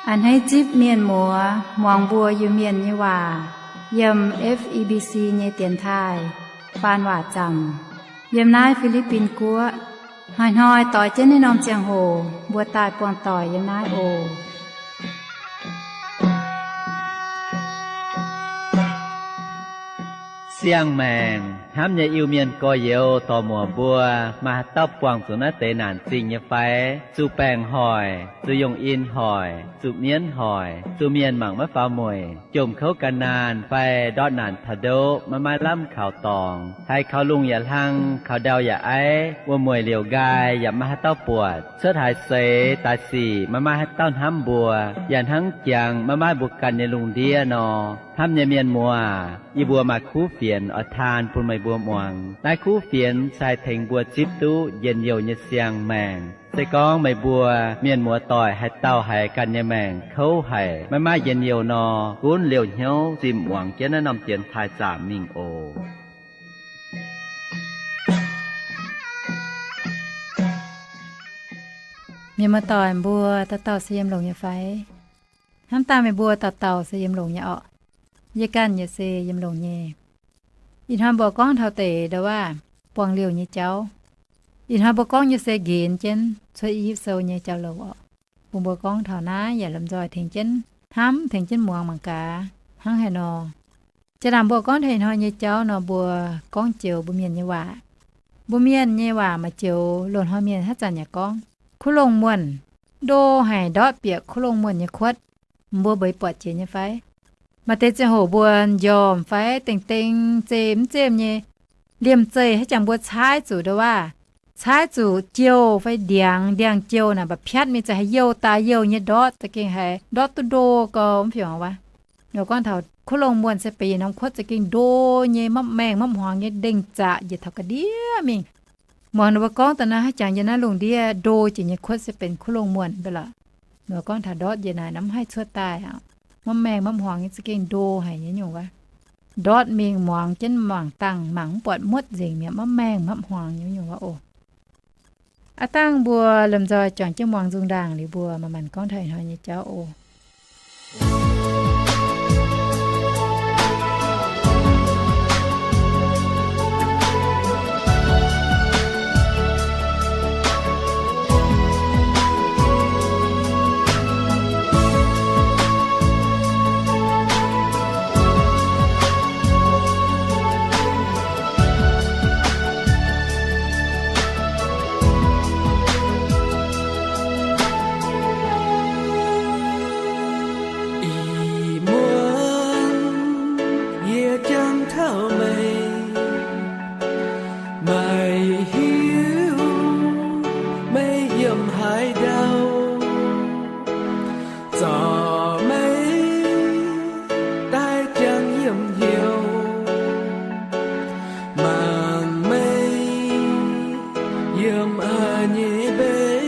A'hneiv zipv mienh muoz muangx mbuo Iu-Mienh nyei waac yiem F E B C nyei dienx taaih faan waac zaamc yiem naaiv Fi^li^bin Guoqv. Hnoi-hnoi doix jienv naaiv norm ziangh hoc mbuo daaih buangh doic yiem naaiv oc. Siang-maengc hnamv nyei Iu-Mienh gorx-youz dorc-muoc mbuo, maaih haaix dauh buangh zuqc naaiv deix naanc zingh nyei fai? Zuqc baengc hoic, zuqc yungh in hoic, zuqc mienv hoic, zuqc mienh mangc maiv faaux mueic, jomc kouv gan naanh fai ndortv naanc taux ndoqv maiv maaih lamh kaux dorngx, haiz kaux lungh yaac hlang, kaux ndau yaac aiv, wuom-mueic liouc nqaai yaac maiv maaih haaix dauh buatc, cuotv haaix seix daaih sic maiv maaih haaix dauh hnamv mbuo, yaac hnangv jangx maiv maaih mbuo ganh nyei lungh ndiev nor. Hnamv nyei mienh muoz, yie mbuo maaih kuv fienx oix taan bun meih mbuo muangx. Naaiv kuv fienx se haih tengx mbuo zipv duqv njien-youh nyei siang-maengc. Se gorngv meih mbuo mienh muoz doic haaix dauh haiz ganh nyei maengc kouv haic, maiv maaih njien-youh nor, gunv liouh hnyouv zimh muangx jienv naaiv norm dienx taaih zaamc mingh oc. Mienh muoz doic mbuo, dauh dauh se yiem longx nyei fai? Hnamv daaih meih mbuo dauh dauh se yiem longx nyei orqc. Yie ganh yaac se yiem longx nyei. Ih hnoi mbuo gorngv taux deix ndo waac buangh liouh nyei jauv. Ih hnoi mbuo gorngv nyei se nqenx jienv cuotv I Yipv Sou nyei jauv-louc orqc. Bun mbuo gorngv taux naaiv yaac lomh nzoih tengx jienv hnamv, tengx jienv muangx mangc gaax hnangv haaix nor. Jaa-ndaangc mbuo gorngv taux ih hnoi nyei jauv nor, mbuo gorngv joux mbuo mienh nyei waac. Mbuo mienh nyei waac maaih joux loz-hnoi mienh haaix zanc yaac gorngv, kuv longh muonh, ndo haic ndortv bieqc kuv longh muonh nyei kuotv. Mbuo mbeix buatc jiex nyei fai? Maaih deix ziangh hoc mbuo njormh fai dengh dengh zeih mv zemh nyei, liemh zeih haaix jangx mbuo caaiv zuqc ndo waac, caaiv zuqc jouh fai ndiangx, ndiangx-jouh naaic mba'piatv mingh, za'gengh haiz youh daaih youh nyei ndortv, za'gengh haiz ndortv duqv ndo gau mv fiongc wuov. Ninh gorngv taux kuv longh muonh se benx yietc norm kuotv za'gengh ndo nyei, mapv maengh mapv hmuangx nyei, ndengh zaqc njiec taux ga'ndiev mingh. Muangx ninh mbuo gorngv daaih naaiv haaix jangx yiem naaiv lungh ndiev ndo jiex nyei kuotv se benx kuv longh muonh mv bei lorqc. Ninh mbuo gorngv taux ndortv njiec naaic nor mv haih cuotv daaih aqv. Mapv maengh mapv hmuangx nyei za'gengh ndo haic nyei nyungc wuov. Ndortv mingh muangx jienv mangc dangh mangc mv buatc muotv nzengc mi'aqv, mapv maengh mapv hmuangx nyei nyungc wuov oc. Aav dangh mbuo lomh nzoih juangc jienv muangx nzung ndaangc liuz mbuo manc-manc gorngv taux ih hnoi nyei jauv oc. Ih muonz yie jangx taux meih, maiv hiuv meih yiem haaix ndau. Zorc meih daaih jangx yiem hnyouv, mangc meih yiem haaix nyei mbeix.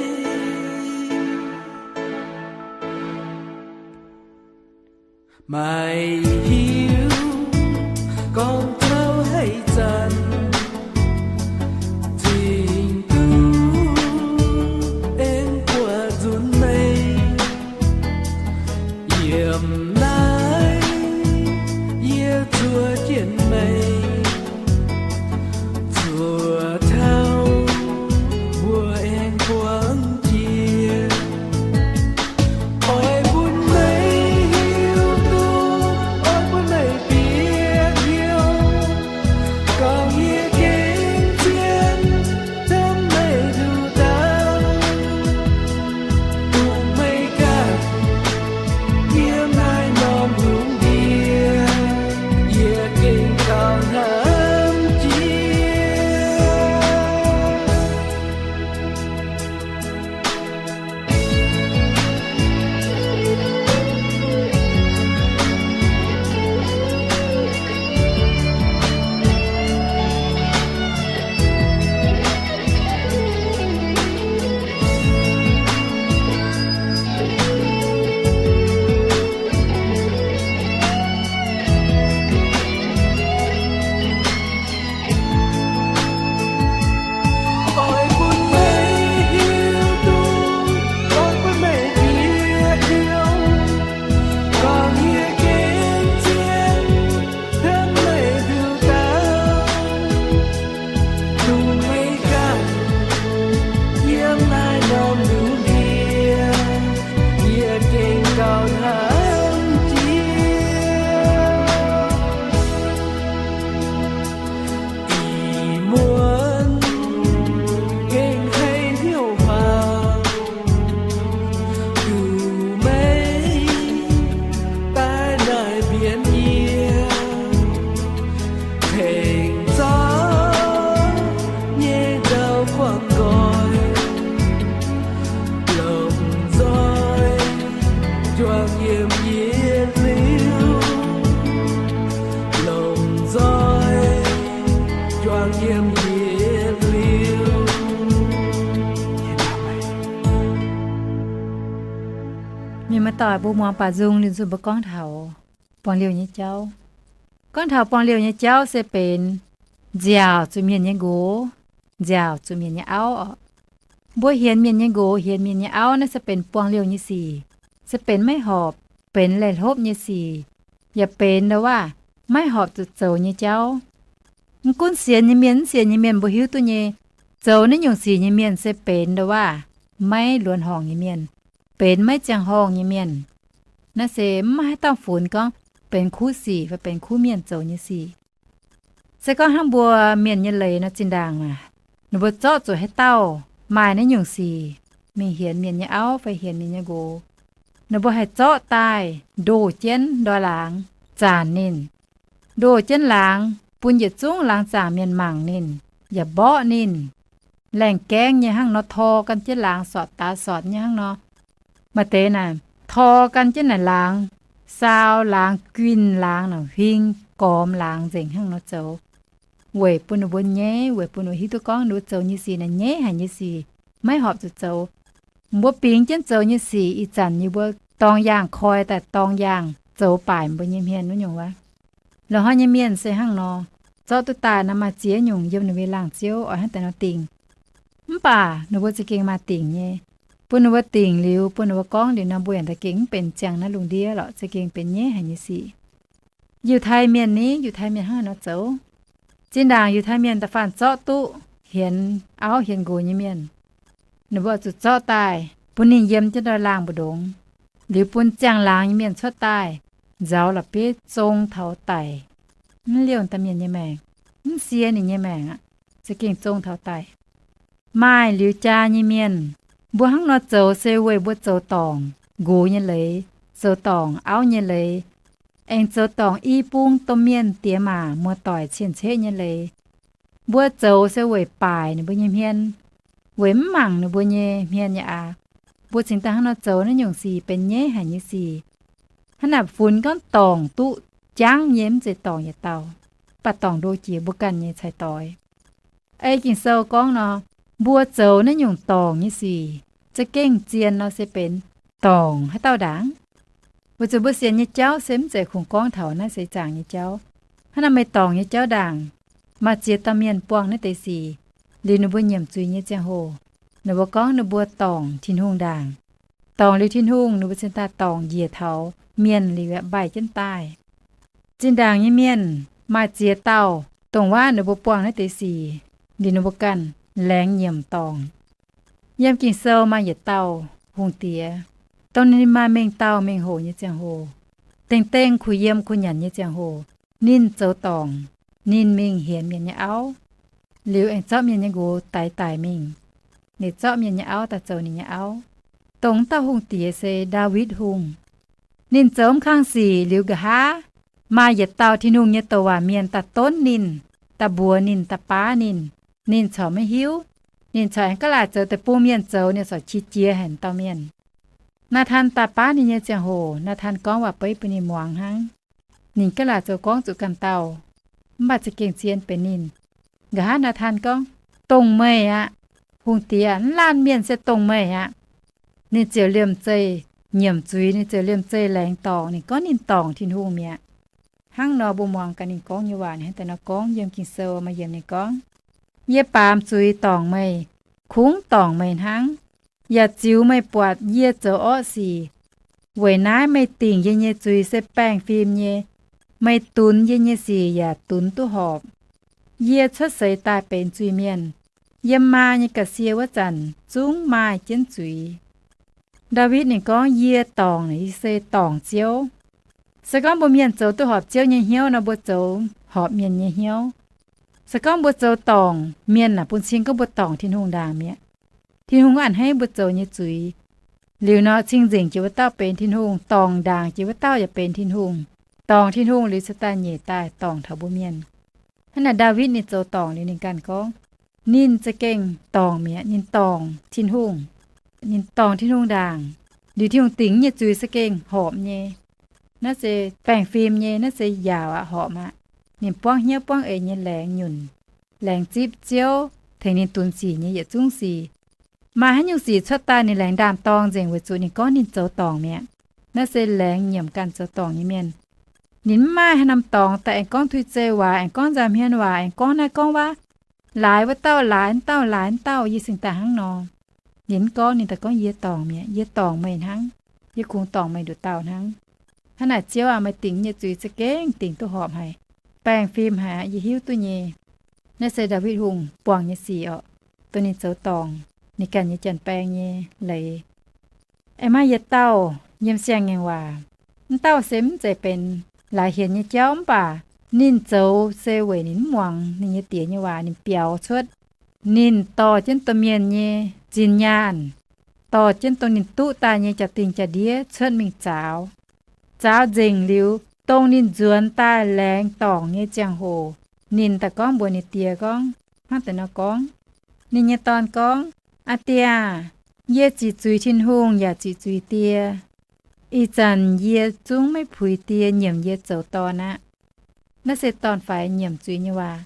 Maiv hiuv gorngv taux haaix zanc zingh duqv aengx buatc nzunc meih. Yiem naaiv yie zuov jienv meih, zuov taux mbuo aengx buangh jiex. Oix bun meih hiuv duqv, oix bun meih bieqc hnyouv, gauh doic mbuo muangx baaux nzung liuz nzunc mbuo gorngv taux buangh liouh nyei jauv. Gorngv taux buangh liouh nyei jauv se benx nziaauc zuqc mienh nyei nqox, nziaauc zuqc mienh nyei auv oc. Mbuo hienx mienh nyei nqox, hienx mienh nyei auv, naaiv se benx buangh liouh nyei sic, se benx maiv horpc, benx laih hlopv nyei sic, yaac benx ndo waac maiv horpc zuqc zoux nyei jauv. Mv gunv sienx nyei mienh, mv sienx nyei mienh, mbuo hiuv duqv nyei, zoux naaiv nyungc sic nyei mienh se benx ndo waac maiv luonx horngc nyei mienh, benx maiv ziangh horngh nyei mienh. Naaiv se maiv maaih haaix dauh funx gorngv benx kuv sic fai benx kuv mienh zoux nyei sic. Se gorngv hnangv mbuo mienh nyei leiz nor, zinh ndaangc aac, ninh mbuo zorqv zuqc haaix dauh maaih naaiv nyungc sic mingh hienx mienh nyei auv fai hienx mienh nyei nqox, ninh mbuo haih zorqv daaih ndoh jienv ndoi laangz zanc ninh, ndoh jienv laangz bun yietc zungv laangz zaangc mienh mangc ninh, yaac mborqv ninh, laengh gaengv nyei hnangv nor tor gan jienv laangz sortc daax sortc nyei hnangv nor. Maaih deix naaic tor gan jienv naaic laangz, saau laangz, guinh laangz, naaic huing gormx laangz nzengc hnangv nor zoux, weic bun ninh mbuo nyeiv, weic bun ninh mbuo hiuv duqv gorngv ninh mbuo zoux nyei sic naaic nyeiv haic nyei sic, maiv horpc zuqc zoux. Mbuo bingx jienv zoux nyei sic ih zanc yie mbuo dorng yaangh koi daaih dorng yaangh zoux baaic mbuo nyei hmien wuov nyungc wuov. Loz-hnoi nyei mienh se hnangv nor, zorqv duqv daaih nor maaih ziex nyungc yiem ninh mbuo laangz ziouv oix hnangv daaih nor dingc. Mv baac ninh mbuo za'gengh maaih dingc nyei. Bun ninh mbuo dingc liuz, bun ninh mbuo gorngv liuz nor, mbuo yaac da'gengh mv benx ziangh naaiv lungh ndiev lorqc, za'gengh benx nyeiv haic nyei sic. Yiutai mienh ni, Yiutai mienh hnangv haaix nor zoux? Zinh ndaangc Yiutai mienh da'faanh zorqv duqv hienx auv hienx nqox nyei mienh, ninh mbuo zuqc zorqv daaih bun ninh yiem jienv ndoi laangh mbu'ndongx, liuz bun ziangh laangz nyei mienh cuotv daaih nzauz la'bieiv zong taux daic, mv liouh daaih mienh nyei maengc, mv sie ninh nyei maengc aqv, za'gengh zong taux daic. Maaih liuz jaa nyei mienh, mbuo hnangv nor zoux se weic mbuo zoux dorngc nqox nyei leiz, zoux dorngc auv nyei leiz, aengx zoux dorngc i bung domh mienh diex maac muoz-doic cien-ceqv nyei leiz. Mbuo zoux se weic baaic ninh mbuo nyei hmien, weic mv mangc ninh mbuo nyei hmien nyei aqv. Mbuo cingx daaih hnangv nor zoux naaiv nyungc sic benx nyeiv haic nyei sic. Hnangv naaic funx gorngv dorngc duqv jangv nyei mv zeiz dorngc yietc dauh, mv baac dorngc ndo jiex mbuo ganh nyei cai doix. Ei Ging-Sou gorngv nor, mbuo zoux naaiv nyungc dorngc nyei sic za'gengh zien nor se benx dorngc haaix dauh ndaangc. Weic zuqc mbuo sienx nyei jauv se mv zeiz kungx gorngv taux naaiv seix zaangc nyei jauv. Hnangv naaiv meih dorngc nyei jauv ndaangc, maaih ziex dauh mienh buangh naaiv deix sic, liuz ninh mbuo nyiemc zuiz nyei ziangh hoc, ninh mbuo gorngv ninh mbuo dorngc Tin-Hungh ndaangc. Dorngc liuz Tin-Hungh, ninh mbuo cingx daaih dorngc njiec taux mienh liuz yaac mbaih jienv daaih. Zinh ndaangc nyei mienh maaih ziex dauh, dongh waac ninh mbuo buangh naaiv deix sic, liuz ninh mbuo ganh laengz nyiemc dorngc. Yiem Ging-Sou maaih yietc dauh hungh diex, dongh ninh maaih mengh dauh mengh hoc nyei ziangh hoc, dengh dengh kuh yiem kuh nyanc nyei ziangh hoc, ninh zoux dorngc. Ninh mingh hienx mienh nyei auv, liuz aengx zorqv mienh nyei nqox daix daic mingh, liuz zorqv mienh nyei auv daaih zoux ninh nyei auv. Dongh dauh hungh diex se Ndaawitv Hungh. Ninh zoux mv kang sic liuz, nqa'haav maaih yietc dauh Tin-Hungh nyei douc waac mienh daaih donv ninh, daaih mbuox ninh, daaih baav ninh. Ninh corc maiv hiuv. Ninh corc aengx ga'laaic zoux deic-bung mienh zoux, ninh corc qiex jiez haic dauh mienh. Naa^tan daaih baav ninh nyei ziangh hoc, Naa^tan gorngv waac-beiv bun ninh muangx hnangv. Ninh ga'laaic zoux gorngv zuqc ganh dauh, mv baac za'gengh zien benx ninh. Nqa'haav Naa^tan gorngv, Dongh meih aqv. Hungh diex, mv laanh mienh se dongh meih aqv. Ninh ziouc liemh zeih nyiemc zuiz, ninh ziouc liemh zeih laengz dorngc. Ninh gorngv ninh dorngc Tin-Hungh mi'aqv. Hnangv nor mbuo muangx gaax ninh gorngv nyei waac, ninh hnangv daaih nor gorngv yiem Ging-Sou maaih yiemc ninh gorngv, Yie baamz zuiz dorngc meih, kungx dorngc meih hnangv, yaac ziux meih buatc yie zoux orqv sic. Weic naaiv meih dingc yie nyei zuiz se baengh fim nyei. Meih dunx yie nyei sic yaac dunx duqv horpc. Yie cuotv seix daaih benx zuiz-mienh. Yiem maa nyei ga'sie wuov zanc zungv maaih jienv zuiz. Ndaawitv ninh gorngv, Yie dorngc, yie se dorngc Ziouv. Se gorngv mbuo mienh zoux duqv horpc Ziouv nyei hnyouv nor, mbuo zoux horpc mienh nyei hnyouv. Se gorngv mbuo zoux dorngc mienh aah, bun cing gorngv mbuo dorngc Tin-Hungh ndaangc mi'aqv. Tin-Hungh a'hneiv mbuo zoux nyei zuiz. Liuz nor, cing-nzengc jiex wuov dauh benx Tin-Hungh, dorngc ndaangc jiex wuov dauh yaac benx Tin-Hungh. Dorngc Tin-Hungh liuz cingx daaih nyeic daaih dorngc taux mbuo mienh. Hnangv naaic Ndaawitv ninh zoux dorngc liuz ninh ganh gorngv, ninh za'gengh dorngc mi'aqv. Ninh dorngc Tin-Hungh. Ninh dorngc Tin-Hungh ndaangc, liuz Tin-Hungh dingc nyei zuiz za'gengh horpc nyei. Naaiv se baengh fim nyei, naaiv se yaauc aqv, horpc aqv. Ninh buangv hnyouv buangv eix nyei laengz nyunc, laengz zipv Ziouv tengx ninh dunx sic nyei yietc zungv sic. Maaih haaix nyungc sic cuotv daaih ninh laengz ndaam-dorng nzengc weic zuqc ninh gorngv ninh zoux dorngc mi'aqv. Naaiv se laengz nyiemc ganh zoux dorngc nyei mienh. Ninh mv maaih haaix norm dorngx daaih aengx gorngv tuix zei waac, aengx gorngv nzauh hmien waac, aengx gorngv naaiv gorngv wuov, laaix wuov dauh, laaix wuov dauh, laaix wuov dauh, yie cingx daaih hnangv nor. Ninh mv gorngv, ninh daaih gorngv, Yie dorngc mi'aqv, yie dorngc meih hnangv. Yie kungx dorngc meih nduqc dauh hnangv. Hnangv naaic, Ziouv aac, meih dingc yie nyei zuiz za'gengh dingc duqv horpc haic. Baengh fim haic aqv, yie hiuv duqv nyei. Naaiv se Ndaawitv Hungh buangh nyei sic orqc, dongh ninh zoux dorngc ninh ganh nyei janx-baeng nyei leiz. Aengx maaih yietc dauh yiem siang-ngaengc waac. Mv dauh se mv zeiz benx laaix hienx nyei jauv, mv baac ninh zoux se weic ninh mv muangx ninh nyei diex nyei waac. Ninh biaux cuotv, ninh dorh jienv domh mienh nyei zinh nyaanh, dorh jienv dongh ninh duqv daaih nyei jaa-dingh jaa-ndiev cuotv mingh zaaux. Zaaux nzengc liuz, dongh ninh nzuonx daaih laengz dorngc nyei ziangh hoc, ninh daaih gorngv mbuox ninh diex gorngv, hnangv deix nor gorngv. Ninh nyei dorn gorngv, Aa Die aah, yie ziqc zuiz Tin-Hungh yaac ziqc zuiz die. Ih zanc yie zungv maiv puix die nyiemc yie zoux dorn aqv. Naaiv se dorn-faix nyiemc zuiz nyei waac.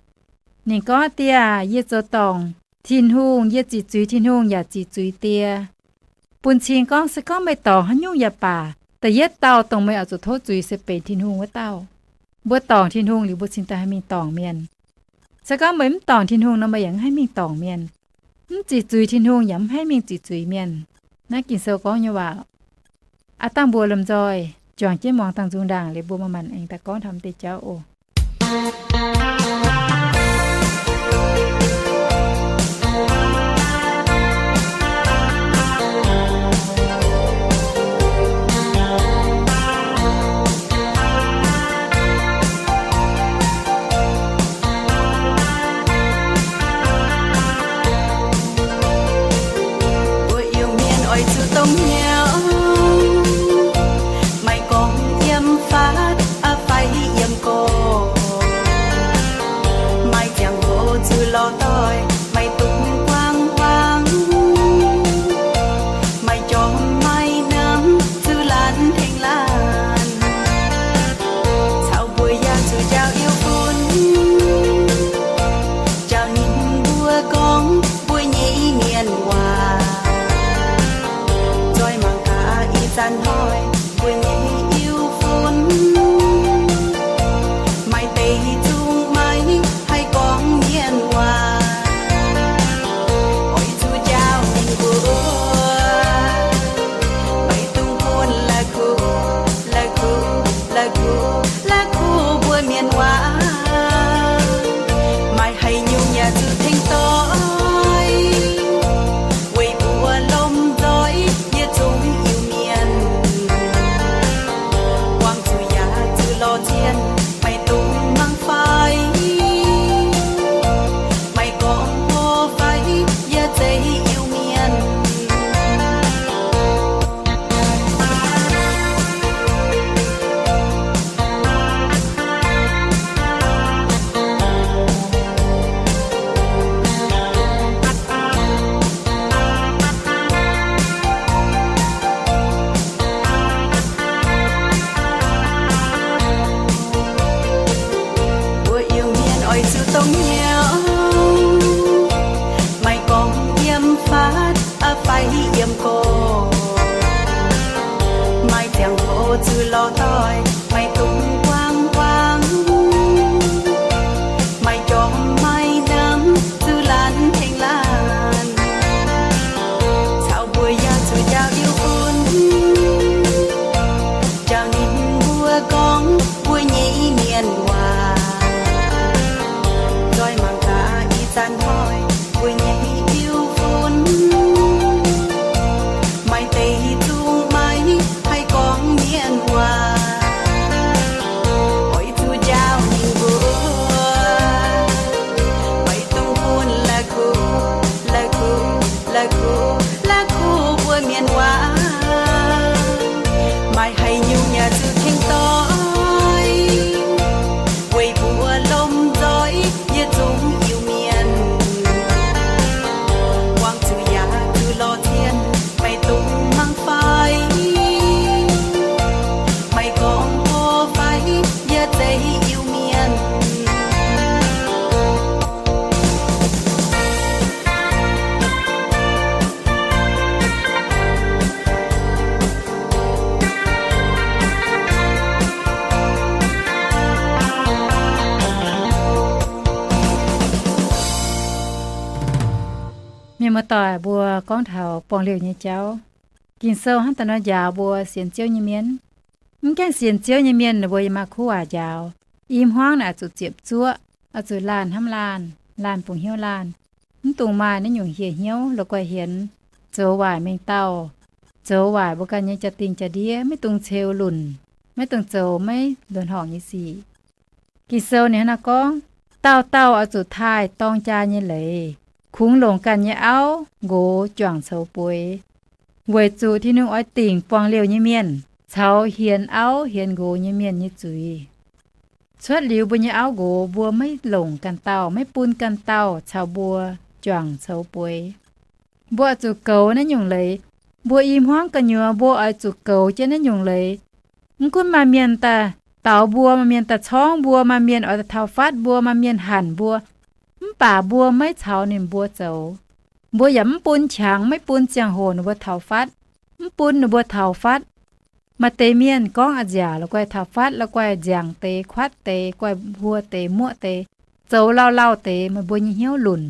Ninh gorngv, Die aah, yie zoux dorngc Tin-Hungh, yie ziqc zuiz Tin-Hungh yaac ziqc zuiz die. Bun cing gorngv, se gorngv meih dorngc haaix nyungc yaac baac, da'yietv dauh dongh meih oix zuqc tov zuiz se benx Tin-Hungh wuov dauh. Mbuo dorngc Tin-Hungh liuz, mbuo cingx daaih haih mingh dorngc mienh. Se gorngv meih mv dorngc Tin-Hungh nor, meih yaac mv haih mingh dorngc mienh. Mv ziqc zuiz Tin-Hungh yaac mv haih mingh ziqc zuiz mienh. Naaiv Ging-Sou gorngv nyei waac. Aav dangh mbuo lomh nzoih juangc jienv muangx dangh nzung ndaangc liuz, mbuo manc-manc aengx daaih gorngv taux deix jauv oc. Mbuo Iu-Mienh oix zuqc dongh hnyouv, maiv gorngv yiem faatv fai yiem gorx, maaih ziangh hoc zuqc lorz doic, maiv dungx guangc huaang, maiv jorm maiv namx zuqc laanh tengx laanh. Caux mbuo yaac zuqc njaaux Iu-Fun, njaaux ninh mbuo gorngv mbuo nyei mienh waac. Zoih mangc gaax ih zanc hnoi mbuo nyei Iu-Fun, maaih deix zungv maiv haih gorngv mienh waac. Oix zuqc njaaux ninh mbuo, maiv dungx bun la'kuqv, la'kuqv, la'kuqv, la'kuqv mbuo mienh waac. Maaih haaix nyungc yaac zuqc tengx doic, weic mbuo lomh nzoih yietc zungv Iu-Mienh. Buangh zuqc yaac zuqc lorz zienh, maiv dungx mangc fai, maiv gorngv hlo fai, yie zeiz Iu-Mienh. Muoz-doic, mbuo gorngv taux buangh liouh nyei jauv, Ging-Sou hnangv daaih nor njaaux mbuo sienx Ziouv nyei mienh. Mv gaengh sienx Ziouv nyei mienh, ninh mbuo yaac maaih kuv waac njaaux. I hmuangv naaic oix zuqc ziepc zuoqv, oix zuqc laanh hnamv laanh, laanh bungx hnyouv laanh. Mv dungx maaih naaiv nyungc hieh hnyouv la'guaih hienx, zoux waaic mengh dauh, zoux waaic mbuo ganh nyei jaa-dingh jaa-ndiev, maiv dungx ceux lunc, maiv dungx zoux maiv luonx horngc nyei sic. Ging-Sou ninh hnangv naaiv gorngv, dauh dauh oix zuqc taaih dorng jaa nyei leiz, kungx longc ganh nyei auv nqox juangc coux bueix, weic zuqc Tin-Hungh oix dingc buangh liouh nyei mienh caux hienx auv hienx nqox nyei mienh nyei zuiz. Cuotv liuz mbuo nyei auv nqox, mbuo maiv longc ganh dauh, maiv bun ganh dauh caux mbuo juangc coux bueix. Mbuo oix zuqc goux naaiv nyungc leiz. Mbuo i hmuangv gu'nyuoz mbuo oix zuqc goux jienv naaiv nyungc leiz. Mv gunv maaih mienh daaih daux mbuo, maaih mienh daaih corngv mbuo, maaih mienh oix daaih taux fatv mbuo, maaih mienh hanc mbuo, mv baac mbuo maiv caux ninh mbuo zoux. Mbuo yaac mv bun qangx, maiv bun ziangh hoc ninh mbuo taux fatv, mv bun ninh mbuo taux fatv. Maaih deix mienh gorngv a'nziaauc la'guaih taux fatv, la'guaih nziangc deix, kuatv deix, guaih huo deix, muoqv deix, zoux lauh lauh deix, meih mbuo nyei hnyouv lunc.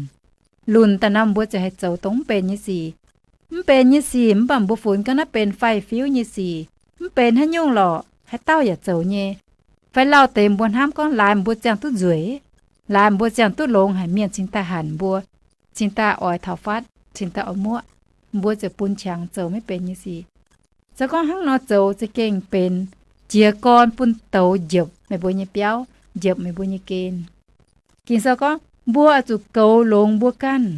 Lunc daaih nor, mbuo ziouc haih zoux dongh mv benx nyei sic. Mv benx nyei sic mv baac mbuo funx gaax naaiv benx faix-fiuv nyei sic. Mv benx haaix nyungc lorqc, haaix dauh yaac zoux nyei. Fai lauh deix mbuo hnamv gorngv laaix mbuo ziangh duqv nzueic, laaix mbuo ziangh duqv longx haic, mienh cingx daaih hanc mbuo, cingx daaih oix taux fatv, cingx daaih oix muoqv, mbuo ziouc bun qangx zoux maiv benx nyei sic. Se gorngv hnangv nor zoux za'gengh benx jiez gorn bun douz njopc meih mbuo nyei biauv, njopc meih mbuo nyei gen. Ging-Sou gorngv mbuo oix zuqc goux longx mbuo ganh.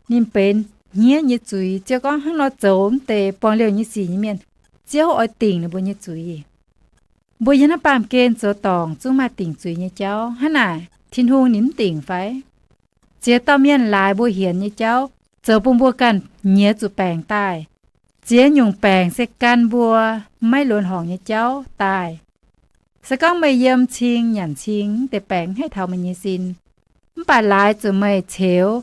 Ninh benx hniev nyei zuiz. Ziouc gorngv hnangv nor zoux mv deix buangh liouh nyei sic nyei mienh, Ziouv oix dingc ninh mbuo nyei zuiz. Mbuo yiem naaiv baamh gen zoux dorngc zungv maaih dingc zuiz nyei jauv. Hnangv naaic Tin-Hungh ninh mv dingc fai? Ziex dauh mienh laaix mbuo hienx nyei jauv zoux bun mbuo ganh nyiex zuqc baengc daaih. Ziex nyungc baengc se gan mbuo maiv luonx horngc nyei jauv daaih. Se gorngv meih yiem cing nyanc cing, mv deix baengc mv haih taux meih nyei sin. Mv baac laaix zuqc meih ceux,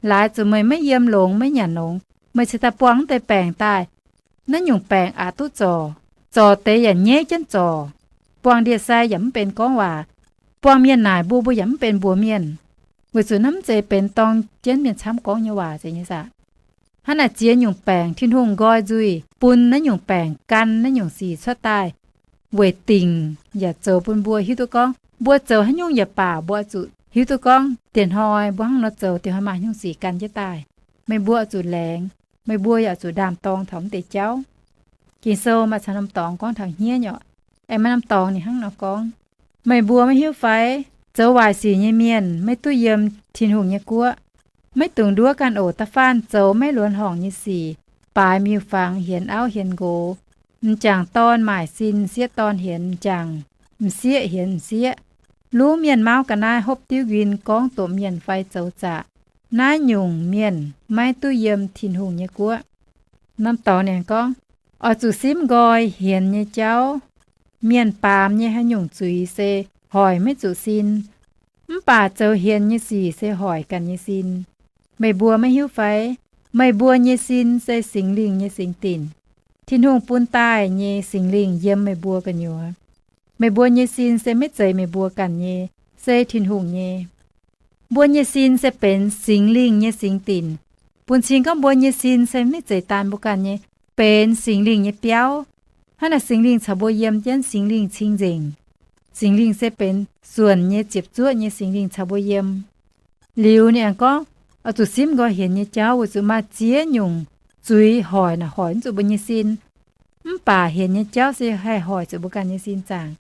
laaix zuqc meih maiv yiem longx, maiv nyanc longx, meih ceix daaih buangh mv deix baengc daaih. Naaiv nyungc baengc aqc duqv zorc, zorc deix yaac nyeiv jienv zorc. Buangh ndie-sai yaac mv benx gorngv waac. Buangh mienh naaic mbuo, mbuo yaac mv benx mbuox mienh, weic zuqc naaiv mv zeiz benx dorng jienv mienh camv gorngv nyei waac zeiz nyei saah? Hnangv naaic ziex nyungc baengc Tin-Hungh nqoi nzuih bun naaiv nyungc baengc gan naaiv nyungc sic cuotv daaih, weic dingc yaac zoux bun mbuo hiuv duqv gorngv mbuo zoux haaix nyungc yaac baac mbuo oix zuqc hiuv duqv gorngv dieh hnoi mbuo hnangv nor zoux dieh hnoi maaih nyungc sic gan jienv daaih. Meih mbuo oix zuqc laengz, meih mbuo yaac oix zuqc ndaam-dorng taux mv deix jauv. Ging-Sou maaih camv norm dorngx gorngv taux hniev nyei. Aengx maaih norm dorngx ninh hnangv nor gorngv, meih mbuo maiv hiuv fai? Zoux waaic sic nyei mienh maiv duqv yiem Tin-Hungh nyei guoqv. Maiv dungx nduov ganh oc. Da'faanh zoux maiv luonx horngc nyei sic, baaix miuc-fangx, hienx auv hienx nqox, m'jangc dorn maaic sin, m'sieqv dorn hienx m'jangc, m'sieqv hienx m'sieqv, luv mienh mauv ga'naaiv, hopv diuv nquin, gorngv doqc mienh fai zoux zaqc, naaiv nyungc mienh maiv duqv yiem Tin-Hungh nyei guoqv. Norm dorngx ninh gorngv, oix zuqc simv nqoi hienx nyei jauv. Mienh baamz nyei haaix nyungc zuiz se hoic maiv zuqc sin, mv baac zoux hienx nyei sic se hoic ganh nyei sin. Meih mbuo maiv hiuv fai? Meih mbuo nyei sin se Singx Lingh nyei singx dinc. Tin-Hungh bun daaih nyei Singx Lingh yiem meih mbuo gu'nyuoz. Meih mbuo nyei sin se maiv zeiz meih mbuo ganh nyei, se Tin-Hungh nyei. Mbuo nyei sin se benx Singx Lingh nyei singx dinc. Bun cing gorngv mbuo nyei sin se maiv zeiz daan mbuo ganh nyei, benx Singx Lingh nyei biauv. Hnangv naaic Singx Lingh caux mbuo yiem jienv, Singx Lingh cing-nzengc. Singx Lingh se benx suonc nyei, ziepc zuoqv nyei Singx Lingh caux mbuo yiem. Liuz ninh aengx gorngv, oix zuqc simv nqoi hienx nyei jauv, weic zuqc maaih ziex nyungc zuiz hoic naaic hoic mv zuqc mbuo nyei sin. Mv baac hienx nyei jauv se haih hoic zuqc mbuo ganh nyei sin zaangc.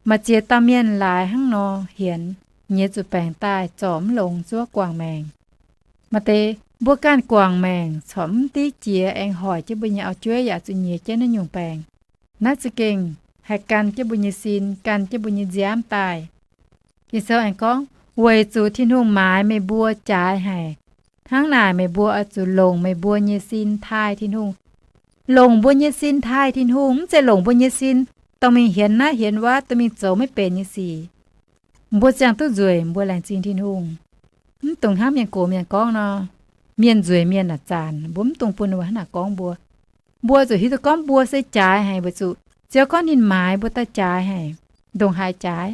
Maaih ziex dauh mienh laaix hnangv nor hienx, nyiex zuqc baengc daaih zorc mv longx, zuov guangc maengc. Maaih deix mbuo ganh guangc maengc corc mv div jiex, aengx hoic jienv mbuo nyei auv-jueiv yaac zuqc nyiex jienv naaiv nyungc baengc. Naaiv za'gengh haih gan jienv mbuo nyei sin, gan jienv mbuo nyei nziaamv daaih. Ging-Sou aengx gorngv, weic zuqc Tin-Hungh maaiz meih mbuo jaaix haic. Hnangv naaic meih mbuo oix zuqc longc meih mbuo nyei sin taaih Tin-Hungh. Longc mbuo nyei sin taaih Tin-Hungh, mv zeiz longc mbuo nyei sin dorh mingh hienx naaiv hienx wuov, dorh mingh zoux maiv benx nyei sic. Mbuo ziangh duqv nzueic, mbuo laengz zingh Tin-Hungh. Mv dungx hnangv mienh gox mienh gorngv nor, mienh nzueic mienh naaic zanc, mbuo mv dungx bun ninh mbuo hnangv naaic gorngv mbuo. Mbuo zuqc hiuv duqv gorngv mbuo se jaaix haic weic zuqc Ziouv gorngv ninh maaiz mbuo daaih jaaix haic, ndongc haaix jaaix.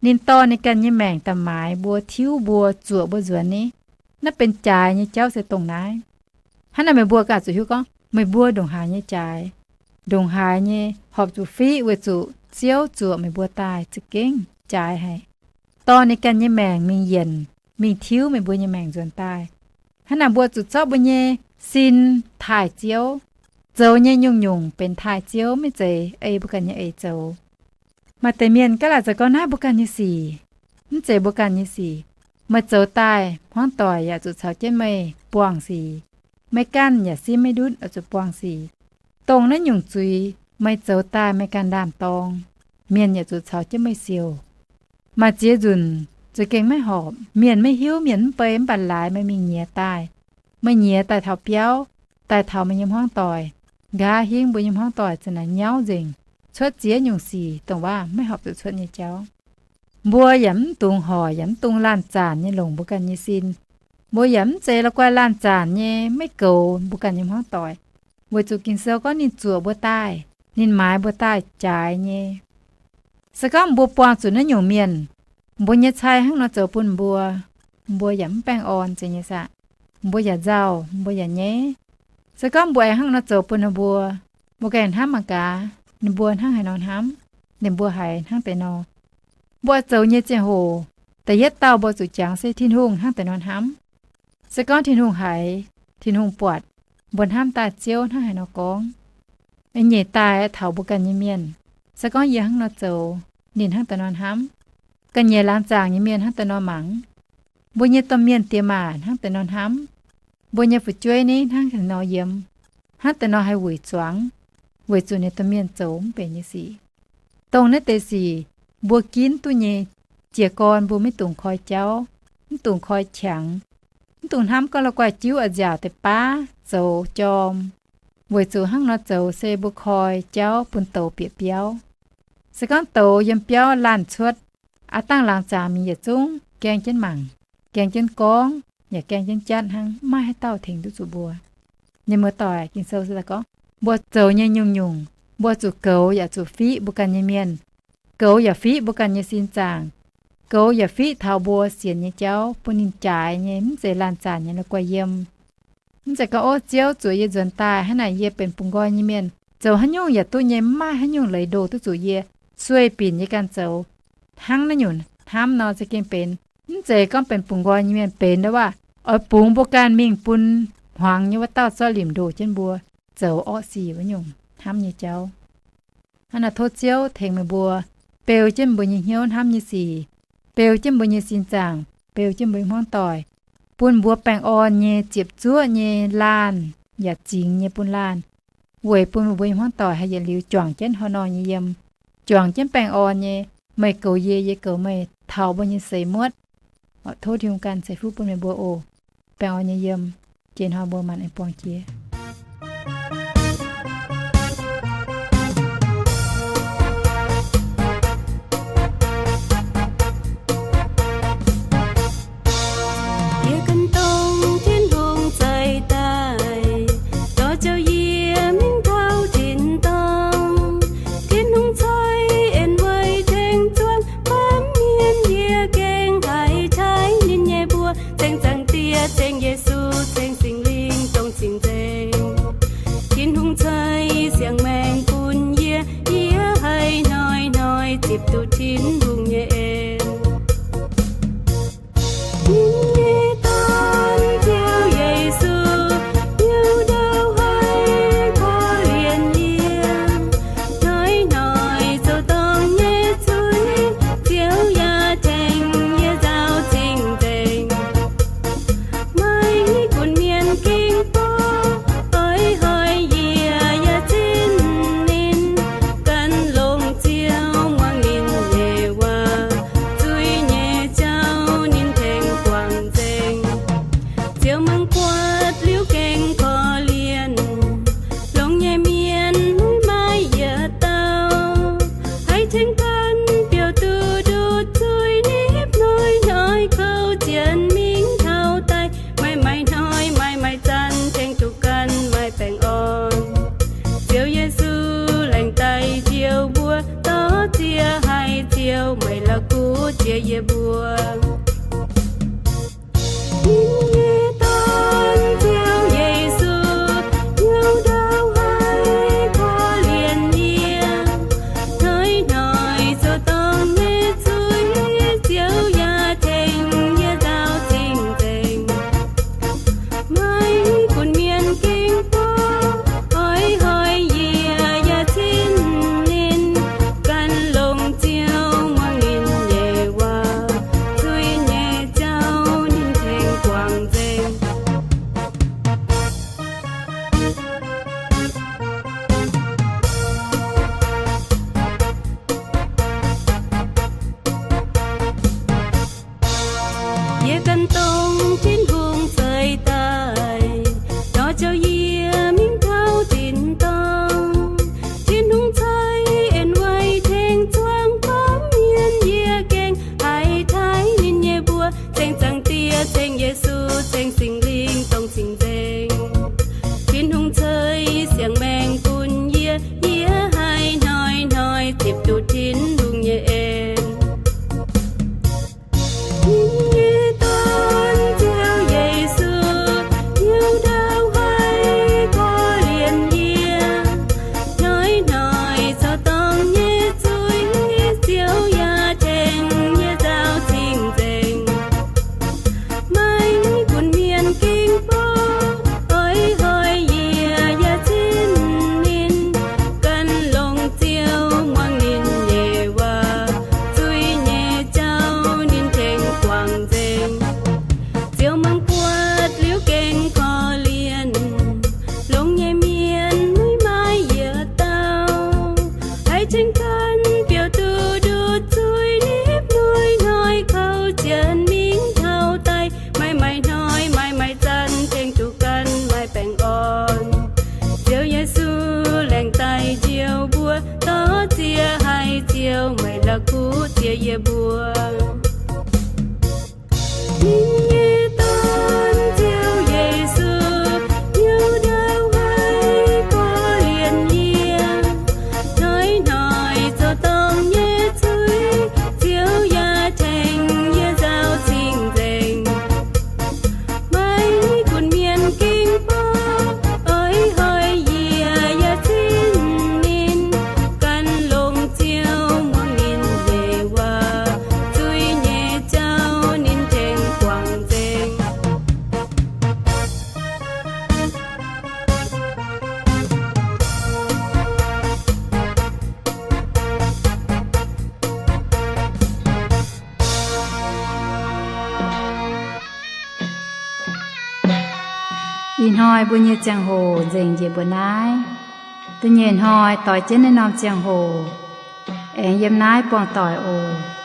Ninh dorh ninh ganh nyei maengc daaih maaiz mbuo, tiuv mbuo, zuoqc mbuo nzuonx ni. Naaiv benx jaaix nyei jauv se dongh naaiv. Hnangv naaic meih mbuo ganh zuqc hiuv gorngv meih mbuo ndongc haaix nyei jaaix, ndongc haaix nyei horpc zuqc fiqv weic zuqc Ziouv zuoqc meih mbuo daaih za'gengh jaaix haic, dorh ninh ganh nyei maengc mingh yienc, mingh tiuv meih mbuo nyei maengc nzuonx daaih. Hnangv naaic mbuo zuqc zorqv mbuo nyei sin taaih Ziouv. Zoux nyei nyungc-nyungc benx taaih Ziouv, maiv zeiz ei mbuo ganh nyei eix zoux. Maaih deix mienh gaav laaic zoux gorngv naaiv mbuo ganh nyei sic, mv zeiz mbuo ganh nyei sic. Meih zoux daaih hmuangv doic yaac zuqc caux jienv meih buangh sic. Meih ganh yaac simv maiv ndutv oix zuqc buangh sic. Dongh naaiv nyungc zuiz meih zoux daaih meih ganh ndaam-dorng, mienh yaac zuqc caux jienv meih siouc. Maaih ziex nzunc za'gengh maiv horpc, mienh maiv hiuv, mienh mv bei, mv baac laaix meih mingh nyiex daaih. Meih nyiex daaih taux biauv, daaih taux meih nyei hmuangv doic, nqa'haav hingv mbuo nyei hmuangv doic za'naaic nyauv nzengc, cuotv ziex nyungc sic dongh waac maiv horpc zuqc cuotv nyei jauv. Mbuo yaac mv dungx hoic yaac mv dungx laanh zaanc nyei longc mbuo ganh nyei sin. Mbuo yaac mv zeiz la'guaih laanh zaanc nyei maiv goux mbuo ganh nyei hmuangv doic, weic zuqc Ging-Sou gorngv ninh zuoqc mbuo daaih, ninh maaiz mbuo daaih jaaix nyei. Se gorngv mbuo buangh zuqc naaiv nyungc mienh, mbuo nyei cai hnangv nor zoux bun mbuo, mbuo yaac mv baengh orn zeiz nyei saah? Mbuo yaac nzauh, mbuo yaac nyaiv. Se gorngv mbuo aengx hnangv nor zoux bun ninh mbuo, mbuo ganh hnamv mangc gaax, ninh mbuo hnangv haaix nor hnamv, ninh mbuo haiz hnangv deix nor. Mbuo zoux nyei ziangh hoc, da'yietv dauh mbuo zuqc jangx se Tin-Hungh hnangv deix nor hnamv. Se gorngv Tin-Hungh haiz, Tin-Hungh buatc, mbuo hnamv daaih Ziouv hnangv haaix nor gorngv. Nyeic daaih taux mbuo ganh nyei mienh, se gorngv yie hnangv nor zoux, ninh hnangv deix nor hnamv. Ga'nyiec laangz zaangc nyei mienh hnangv deix nor mangc. Mbuo nyei domh mienh diex maac hnangv deix nor hnamv. Mbuo nyei fu'jueiv ni hnangv deix nor yiem, hnangv deix nor haih wuic zuangx, weic zuqc ninh domh mienh zoux mv benx nyei sic. Dongh naaiv deix sic mbuo ginv duqv nyei. Jiez gorn mbuo maiv dungx koi jauv, mv dungx koi qangx, mv dungx hnamv gorngv la'guaih jiuv a'nziaauc deix-baav zoux jorm, weic zuqc hnangv nor zoux se mbuo koi jauv bun douz bieqc biauv. Se gorngv douz yiem biauv laanh cuotv, aav dangh laangz zaangc mingh yietc zungv gaeng jienv mangc, gaeng jienv gorngv, yaac gaeng jienv jatv hnangv, maiv maaih haaix dauh tengx duqv zuqc mbuo. Mienh muoz-doic, Ging-Sou se gorngv mbuo zoux nyei nyungc-nyungc mbuo zuqc goux yaac zuqc fiqv mbuo ganh nyei mienh, goux yaac fiqv mbuo ganh nyei sin zaangc, goux yaac fiqv taux mbuo sienx nyei jauv bun ninh jaaix nyei, mv zeiz laanh zaanc nyei la'guaih yiem. Mv zeiz gorngv, Ov, Ziouv zuoqc yie nzuonx daaih hnangv naaic, yie benx bungx nqoi nyei mienh, zoux haaix nyungc yaac duqv nyei, maiv maaih haaix nyungc leiz ndoh duqv zuqc yie, sueih binc yie ganh zoux. Hnangv naaiv nyungc hnamv nor za'gengh benx. Mv zeiz gorngv benx bungx nqoi nyei mienh benx ndau waac oix bungx mbuo ganh mingh bun hmuangx nyei wuov dauh zorqv limc ndoh jienv mbuo zoux orqv sic wuov nyungc hnamv nyei jauv. Hnangv naaic tov Ziouv tengx meih mbuo beu jienv mbuo nyei hnyouv hnamv nyei sic, beu jienv mbuo nyei sin zaangc, beu jienv mbuo nyei hmuangv doic, bun mbuo baengh orn nyei ziepc zuoqv nyei laanh yaac zingx nyei bun laanh, weic bun meih mbuo nyei hmuangv doic haih yietc liuz juangc jienv hnoi-hnoi nyei yiem, juangc jienv baengh orn nyei, meih goux yie, yie goux meih, taux mbuo nyei seix muotv. Tov Tin-Hungh ganh ceix fuqv bun meih mbuo oc. Baengh orn nyei yiem. Jiex hnoi mbuo maanc aengx buangh jiex. Yie ganh dongh Tin-Hungh zeix daaih, dorh ziouc yie mingh taux tin-dorngh. Tin-Hungh ceix en weic tengx zuangx baamh mienh, yie gengh haih taaih ninh nyei mbuox. Ceng Zaangc Diex, ceng Yesu, ceng Singx Lingh dongh cing-nzengc. Tin-Hungh ceix siang-maengc bun yie, yie haih hnoi-hnoi zipc duqv Tin-Hungh nyei en. Ninh nyei Dorn, Ziouv Yesu, hnyouv ndau haih korv-lienh yie. Hnoi-hnoi zoux dorngc nyei zuiz, Ziouv yaac tengx yie nzaaux cing-nzengc. Maaih i gunv mienh ging bou, oix hoic yie yaac zinh ninh, gan longc Ziouv muangx ninh nyei waac, zuiz nyei jauv ninh tengx guangc nzengc. Ziouv mangc buatc liuz gengh korv-lienh, longx nyei mienh muiv maaih yietc dauh, haih tengx gan biouv duqv nduqc zuiz nipv. Hnoi-hnoi kouv zien mingh taux daaih, maaih maaih hnoi maaih maaih zanc tengx duqv gan maaih baengh orn. Ziouv Yesu laengz daaih njoux mbuo, dorh ziex haiz Ziouv meih la'kuqv jiex yie mbuo. Ninh nyei Dorn, Ziouv Yesu, yie mbuo. Ninh nyei Dorn, Ziouv Yesu, hnyouv ndau haiz korv-lienh yie. Hnoi-hnoi zoux dorngc nyei zuiz, Ziouv yaac tengx yie nzaaux cing-nzengc. Maiv gunv mienh ging bor, oix hoic yie yaac cing ninh. Gan longx Ziouv muangx ninh nyei waac, zuiz nyei jauv ninh tengx guangc nzengc. Ih hnoi mbuo nyei ziangh hoc nzengc njiec mbuo naaiv. Da'nyeic hnoi doix jienv naaiv norm ziangh hoc aengx yiem naaiv buangh doic oc.